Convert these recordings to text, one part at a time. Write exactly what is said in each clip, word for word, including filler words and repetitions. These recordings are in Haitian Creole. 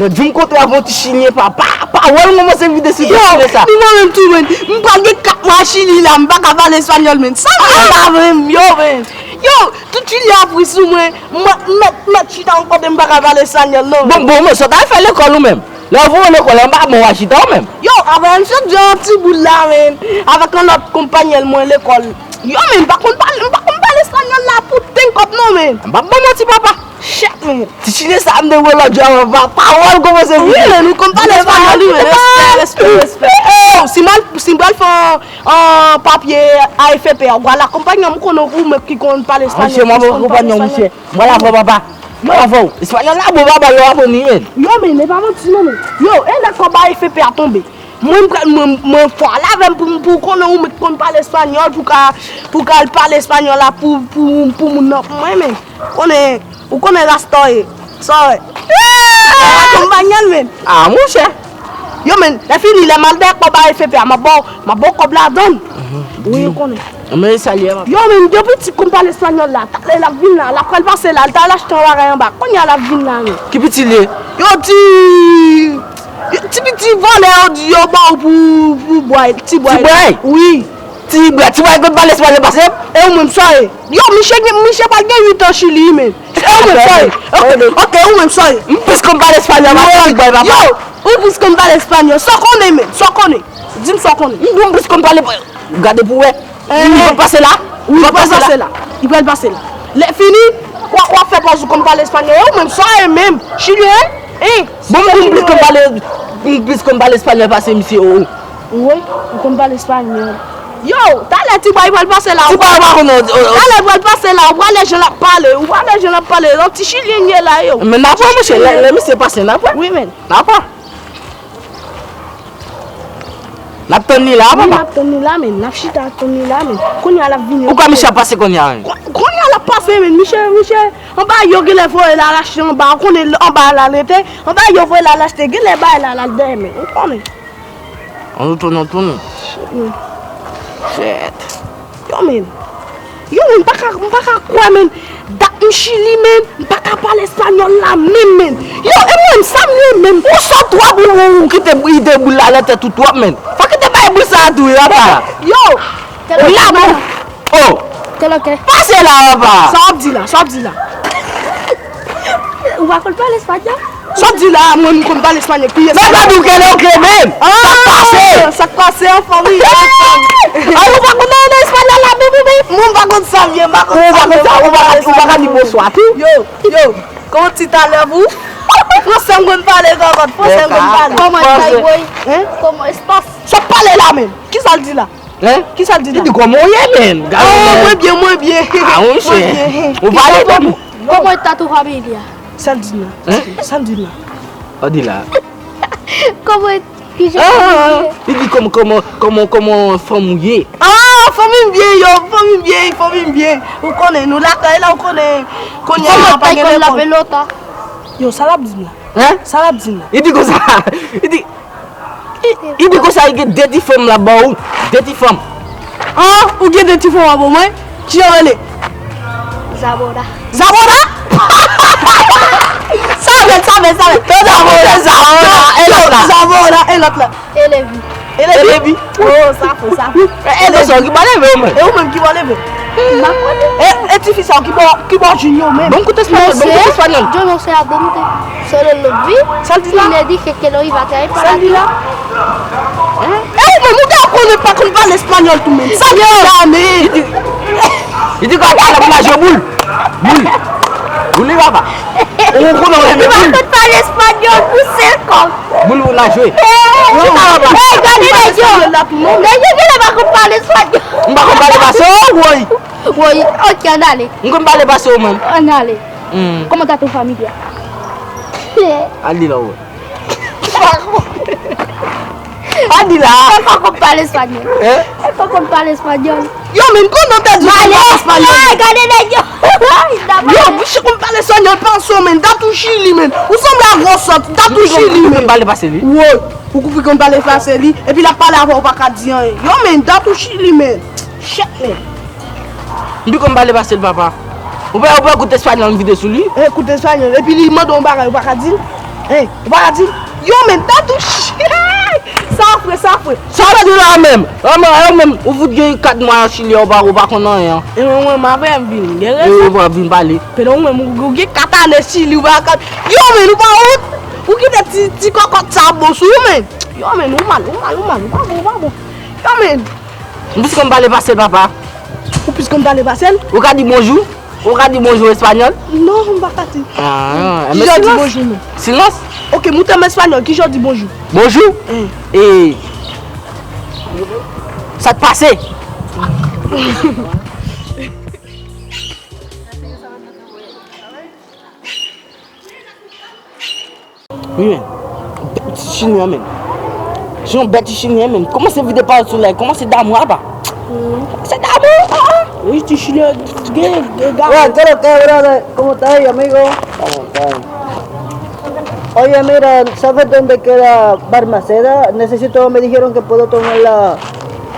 Di m kontre avè yon ti chilyen, papa. Pawòl m kòmanse vide sou ti chilyen sa. Yo, ni mwen menm tou, men. M pral gen kat mwa Chili la, m pa ka pale espanyòl, men. Sa m fè la, men, yo, men. Yo, tout chilyen ap ri sou mwen. M mèt, m mèt chita yon kote m pa ka pale espanyòl, non. Bon, bon, men, sa w t al fè lekòl ou menm? Lè yo voye w lekòl, anba ban w al chita ou menm. Yo, avè m sot jwe yon ti boul la, men. Avèk yon lòt konpanyèl mwen lekòl. Yo, men, m pa konn pale, m pa konn pale espanyòl la pou tenkòt, non, men. M pa ban manti, papa. Shit, man. Ti chilyen sa m te wè lòt jou a, papa. Pawòl kòmanse vini. Wi, men, nou konn pale espanyòl, wi, men. Respè, respè, respè. Oh, si m al, si m pral fè yon, yon papye A F P a, ou pral akonpanye m, ou konnen ou menm ki konn pale espanyòl. Monchè, m ap akonpanye w, monchè. M pral avè w, papa. M pral avè w. Espanyòl la bon, papa, yo aprann li, men. Yo, men, e pa manti, non, men. Yo, e lè kòb A F P a tonbe. Mwen, m pral, mwen, mwen fò al avè m pou, pou konnen ou menm konn pale espanyòl, pou ka, pou ka al pale espanyòl la pou, pou, pou moun nan, pou mwen, men. Konnen, ou konnen rasta w ye. Sa w wè? Akonpanye l, men. Ah, monchè. Yo, men, lè fini, lè m al dèyè kòb A F P a, m ap ba w, m ap ba w kòb ladan l. Wi, ou konnen. Anben, e sa l ye, papa. Yo, men, depi ti konn pale espanyòl la, talè l ap vin la, l ap pral pase la, l t al achte yon bagay anba. Kounye a l ap vin la, men. Ki piti l ye? Yo di, yo, ti piti vòlè, yo di, yo ba w pou, pou bway, ti bway. Ti bway? Wi. Ti bway, ti bway konn pale espanyòl pase m? E ou menm, sa w ye? Yo, misye gen, misye pral gen uit an Chili, men. E ou menm, sa w ye? Ok, ok, ou menm, sa w ye? M plis konn pale espanyòl pase ti bway, papa. Yo, ou plis konn pale espanyòl. Sa w konnen, men, sa w konnen. Di m sa w konnen. M, m plis konn pale, gade pou w wè. Li pral pase la. Wi, li pral pase la. Li pral pase la. Lè fini, w ap, w ap fè pòz ou konn pale espanyòl. E ou menm, sa w ye menm? Chilyen? Hein? Bon, m, m plis konn pale, m plis konn pale espanyòl pase misye, oh, oh. Wi, ou konn pale espanyòl. Yo, talè ti bway pral pase la. Ti bway pa konnen, oh, oh. Talè pral pase la, ou pral wè jan l ap pale, ou pral wè jan l ap pale. Yon ti chilyen ye la, yo. Men n ap wè, monchè, lè, lè misye pase, n ap wè. Wi, men. N ap wè. N ap tann li la, papa. Wi, n ap tann li la, men. N ap chita tann li la, men. Kounye a l ap vini. Ou kwè misye ap pase kounye a, men? Kou-, kounye a l ap pase, men. Misye, misye, anba yo genlè voye l al achte anba. Ou konnen anba la l rete. Anba yo voye l al achte. Genlè bay la, l al dèyè, men. Ou konnen. An nou tounen, tounen. Shit. Yo, men. Yo, men, m pa ka, m pa ka kwè, men. Dat m Chili, men. M pa ka pale espanyòl la menm, men. Yo, e mwen, sa m ye menm. Ou sòt twòp, ou, ou, ou kite ide boul la nan tèt ou twòp, men. Fòk kite bay boul sa a tou, wi, papa. Yo. Ou la, bon. Oh. Pase la, papa. Sa w ap di la, sa w ap di la. Ou pa konn pale espanyòl? Sa w di la, mwen, m konn pale espanyòl. Kiyès? Men pa di w kele w kle menm. Ah, sa k pase? Sa k pase an fanmi? Ah, ou pa konn nan espanyòl la menm, ou menm? Mwen, m pa konn sa m ye, m pa konn sa m ye. Ou pa konn sa, ou pa ka, ou pa ka di bonswa tou? Yo, yo, comment tu t'appelles vous? Fransè m konn pale, kòkòt, fransè m konn pale. Comment ça va? Hein? Comment espace? Sa w pale la menm? Kisa l di la? Hein? Kisa l di la? Li di kòman w ye, men? Ah, mwen byen, mwen byen. Ah, wi, chè. Ou pale tèt ou. Comment está tu familia? Sa l di la? Hein? Sa l di la? Sa l di la? Comment, kijan fanmi w ye? Li di kòman, kòman, kòman, kòman fanmi w ye? Ah, fanmi m byen, yo, fanmi m byen, fanmi m byen. Ou konnen, nou lakay la, ou konnen. Kounye a, pa gen lekòl. Comment está con la pelota? Yo, sa l ap di m la? Hein? Sa l ap di m la? Li di konsa, li di, Li, li di konsa, li gen de ti fanm la ba ou. De ti fanm. Ah, ou gen de ti fanm la ba mwen? Kijan yo rele? Zabora. Zabora? Sa bèl, sa bèl, sa bèl. Zabora, Zabora, e lòt la? Zabora, e lòt la? Elevi. Elevi? Oh, sa fò, sa fò. E, e, sa ki ba leve ou menm? E ou menm ki ba leve? M pa konnen. E, e tifi sa ki ba, ki ba Junior menm? Bon, koute espanyòl, bon, koute espanyòl. Yo no sé a dónde. Solo lo vi. Sa l di la? Y le dije que lo iba a traer para ti. Sa l di la? Hein? E ou menm, ou gen konnen pa konn pale espanyòl tou menm. Sa l di la, men? Li di, li di, gade la pou la jwe boul. Boul. Boul li papa. Ou konnen w renmen boul. Li pa konn pale espanyòl pou senkòm. Boul ou la jwe. Hey, gade nèg yo. Nèg yo genlè pa konn pale espanyòl. M pa konn pale pase w, woy. Woy, ok, ann ale. M konn pale pase w, menm. Ann ale. Hmm. Comment está tu familia? Al di la, woy. Al di la. Mwen pa konn pale espanyòl. Hein? Mwen pa konn pale espanyòl. Yo, men, konnen w te di w konn pale espanyòl. Ay, gade nèg yo. Yo, misye konn pale espanyòl pase w, men. Dat ou Chili, men. Ou sanble a gwo sòt. Dat ou Chili, men. Ou konn pale pase li. Woy, ou konn pale pase li. Epi l ap pale avè w, ou pa ka di anyen. Yo, men, dat ou Chili, men. Shit, men. M pi konn pale pase l, papa. Ou pa, ou pa koute espanyòl m vide sou li? E, koute espanyòl. Epi li mande w yon bagay, ou pa ka di l? Hey, ou pa ka di l? Yo, men, dat ou ch-, sa fre, sa fre. Sa w di la menm? An, men, an, menm, ou fout gen kat mwa an Chili, ou pa, ou pa konn anyen. E mwen, mwen, m avè m vin, gen rezon. Ou pa vin pale. Pandan ou menm, ou, ou gen kat ane Chili, ou pa ka. Yo, men, ou pa wont? Ou kite ti, ti kòkòt sa bon sou ou, men. Yo, men, ou mal, ou mal, ou mal, ou pa bon, ou pa bon. Yo, men. M plis konn pale pase l, papa. Ou plis konn pale pase l? Ou ka di bonjou? Ou ka di bonjou espanyòl? Non, m pa ka di. Ah, ki jan di bonjou, men? Silans. Ok, moutre m espanyòl, ki jan di bonjou? Bonjou? E sa k pase? Wi, men. Bèt ti chinyen, men. Se yon bèt ti chinyen, men. Kòmanse vide pawòl sou lè, kòmanse damou apa. Kòmanse damou, ah, ah. Wi, ti chinyen, gen, gen gade. Oye, ¿qué es lo que, brother? ¿Cómo está ahí, amigo? Estamos bien. Oye, mira, ¿sabes dónde queda Balmaceda? Necesito, me dijeron que puedo tomar la,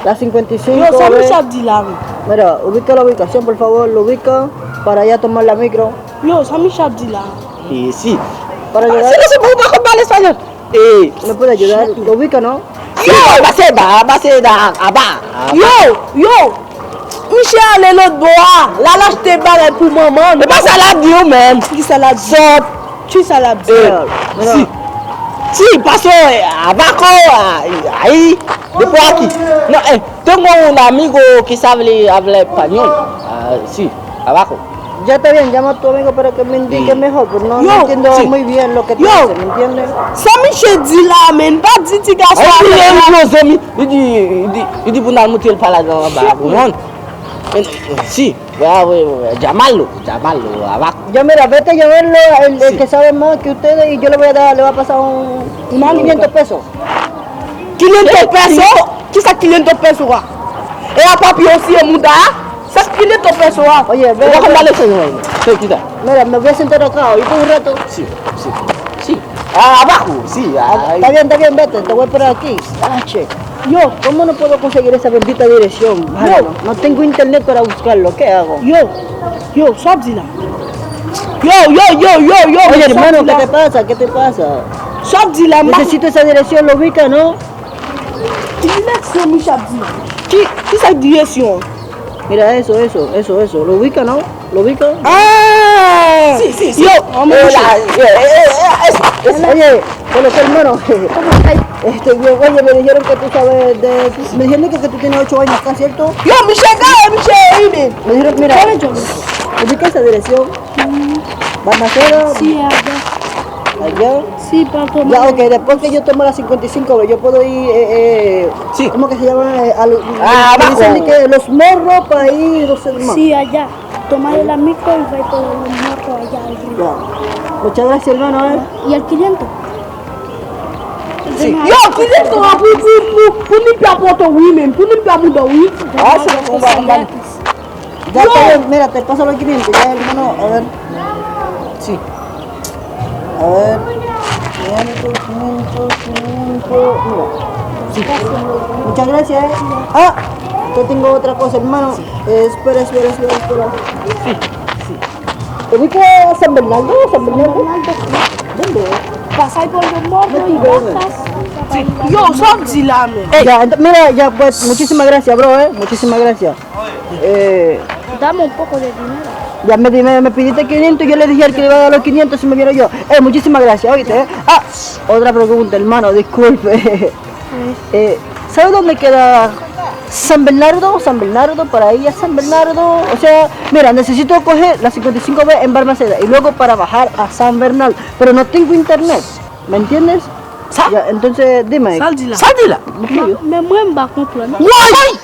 la cincuenta y cinco. Yo, sa misye ap di la, men? Mira, ubica la ubicación, por favor, lo ubica para allá tomar la micro. Yo, sa misye ap di la? E si. Para llegar. Si nou se pou ou pa konn pale espanyòl. E. ¿Me puede ayudar? ¿Lo ubica, no? Yo! Baseda, Baseda, aba. Yo, yo! Misye ale lòt bò a. L al achte bagay pou manman l. E pa sa l ap di ou menm. Ki sa l ap di? Sòt. Ki sa l ap di? Si. Si, paso, eh, abaco, ah, ahí, después aquí. No, eh, tengo un amigo que sabe hablar español. Ah, sí, abaco. Ya está bien, llama a tu amigo para que me indique mejor, pero no, no entiendo muy bien lo que tú dices, ¿me entiendes? Sa misye di la, men, pa di ti gason a. Li di, li di, li di, li di pou n al montre l pale anba pou mwen. Si, bravo, llamarlo, llamarlo, abaco. Ya mira, vete a llamarlo, el, el que sabe más que ustedes, y yo le voy a dar, le voy a pasar un, un quinientos pesos. Quinientos pesos? Kisa quinientos pesos a? E a papi osi e mouda a? Sa quinientos pesos a? Oye, ve, ve. Mira, me voy a sentar acá, oíste, un rato. Sí, sí, sí. Ah, abaco, sí. Ah, está bien, está bien, vete, te voy a esperar aquí. Ah, che. Yo, ¿cómo no puedo conseguir esa bendita dirección? Mano, no tengo internet para buscarlo, ¿qué hago? Yo, yo, sa w ap di la? Yo, yo, yo, yo, yo. Oye, hermano, ¿qué te pasa? ¿Qué te pasa? Sa w ap di la? Necesito esa dirección, lo ubica, ¿no? Ki direksyon misye ap di? Ki, ki sa k direksyon? Mira eso, eso, eso, eso. ¿Lo ubica, no? ¿Lo ubica? Ah! Sí, sí, sí. Yo, vamos. Oye, con los hermanos. Este, yo, oye, me dijeron que tú sabes de, me dijeron que, que tú tienes ocho años acá, ¿cierto? Yo, misye gade, misye ide. Me dijeron, mira, ubica esa dirección. Balmaceda. Sí, allá. Allá. Sí, para tomar. Ya, ok, después que yo tomo la cincuenta y cinco B, yo puedo ir, eh, eh, ¿cómo que se llama? Eh, a lo, ah, me dicen de que Los Morros para ir dos hermanos. Sí, allá. Tomar la micro y va por Los Morros allá arriba. Ya. Muchas gracias, hermano, eh. Y el quinientos. Sí. Yo, quinientos, ah, pou, pou, pou, pou ni pa poto, wi, men. Pou ni pa mouda, wi. Ah, c'est bon, on va, on va. Ya, está bien, mira, te paso los quinientos, ya, hermano, a ver. Sí. A ver. Quinientos, quinientos, quinientos, mira. Sí. Muchas gracias, eh. Ah, yo tengo otra cosa, hermano. Eh, espera, espera, espera, espera. Sí, sí. Ubica San Bernardo, San Bernardo. ¿Dónde? Pasar por Los Morros y Barcas. Yo, sa w ap di la, men? Ya, ent-, mira, ya, pues, muchísimas gracias, bro, eh. Muchísimas gracias. Eh, dame un poco de dinero. Ya me, me, me pidiste quinientos, yo le dije al que le iba a dar los quinientos, si me vieron yo. Eh, muchísimas gracias, oíste, eh. Ah, otra pregunta, hermano, disculpe. Eh, ¿sabe dónde queda San Bernardo? San Bernardo, para ir a San Bernardo. O sea, mira, necesito coger la cincuenta y cinco B en Balmaceda y luego para bajar a San Bernal, pero no tengo internet, ¿me entiendes? Sa? Ya, entonces, dime. Sa l di la? Sa l di la? Men mwen m pa konprann. Woy!